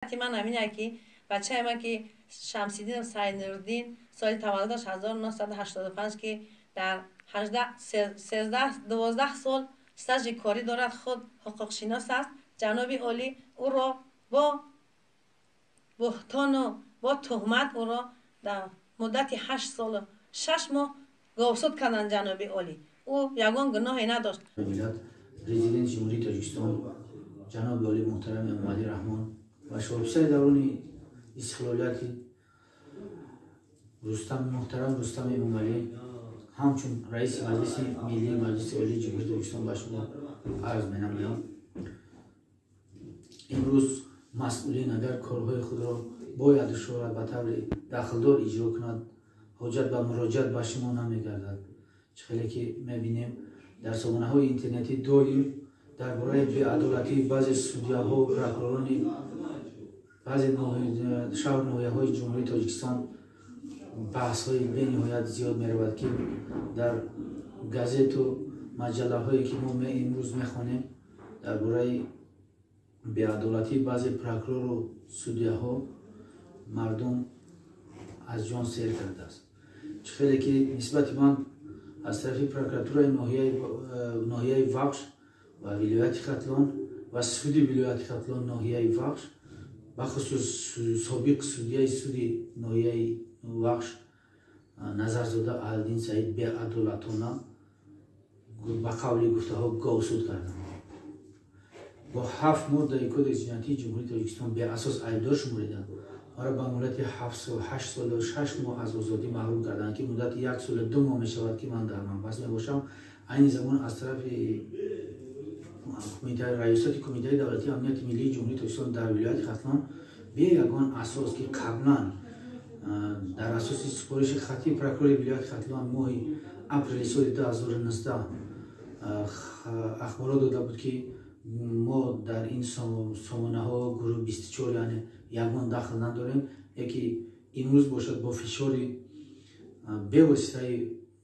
Ман ҳамине ки бачаи ман, ки Шамсиддин Сайнурддин, соли таваллудаш 1985, ки дар 18, 13, 12 сол стажи корӣ дорад, худ ҳуқуқшинос аст. Ҷаноби олӣ, ӯро бо буҳтону бо туҳмат ӯро дар муддати 8 солу 6 моҳ говсуд карданд. Ҷаноби олӣ, ӯ ягон гуноҳе надошт. Миллат, Президенти Ҷумҳурии Тоҷикистон ҷаноби олӣ муҳтарами Эмомалӣ Раҳмон ва шоҳписари даврони истиқлолияти Рустам, муҳтарам Рустам Эмомалӣ, ҳамчун раиси Маҷлиси Миллии Маҷлиси Олии Ҷумҳурии Тоҷикистон ба шумо арз менамоям: имрӯз масъулин агар корҳои худро бояду шояд ба таври дахлдор иҷро кунад, ҳоҷат ба муроҷиат ба шумо намегардад. Чӣ хеле ки мебинем, дар сомонаҳои интернетӣ доим дар бораи беадолатии баъзе судяҳо, прокуророни баъзе шаҳру ноҳияҳои Ҷумҳурии Тоҷикистон баҳсҳои бениҳоят зиёд меравад, ки дар газету маҷаллаҳое ки мо имрӯз мехонем, дар бораи беадолатии баъзе прокурору судяҳо мардум аз ҷон сер кардааст. Чӣ хеле ки нисбати ман аз тарафи прокуратураи ноҳияи Вахш ва вилояти Хатлон ва суди вилояти Хатлон, ноҳияи Вахш, бахусус собиқ судяи суди ноҳияи Вахш Назарзода Аҳлиддин Саид беадолатона, ба қавли гуфтаҳо, говсуд карданд, бо ҳафт моддаи Кодекси ҷиноятии Ҷумҳурии Тоҷикистон беасос айбдор шуморида, маро ба муҳлати 8 сол 6 моҳ аз озодӣ маҳрум карданд, ки муддати 1 солу 2 моҳ мешавад, ки ман дар маҳбас мебошам. Айни замон аз тарафи Раёсати Кумитаи давлатии амнияти миллии Ҷумҳурии Тоҷикистон дар вилояти Хатлон бе ягон асос, ки қаблан дар асоси супориши хаттии прокурори вилояти Хатлон моҳи апрели соли 2019 ахборот дода буд, ки мо дар ин сомонаҳо, гурӯҳи 24, яъне ягон дахл надорем, яке имрӯз бошад, бо фишори бевоситаи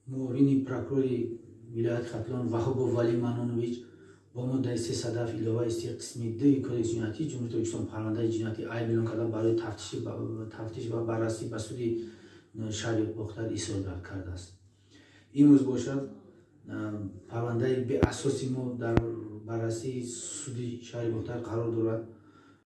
муовини прокурори вилояти Хатлон Ваҳобов Валӣ Манонович бо моддаи 307 иловаи 3 қисми 2 Кодекси ҷиноятии Ҷумҳурии Тоҷикистон парвандаи ҷиноятӣ айб эълон карда, барои тафтиш ва баррасӣ ба суди шаҳри Бохтар ирсол кардааст. Имрӯз бошад, парвандаи беасоси мо дар баррасии суди шаҳри Бохтар қарор дорад.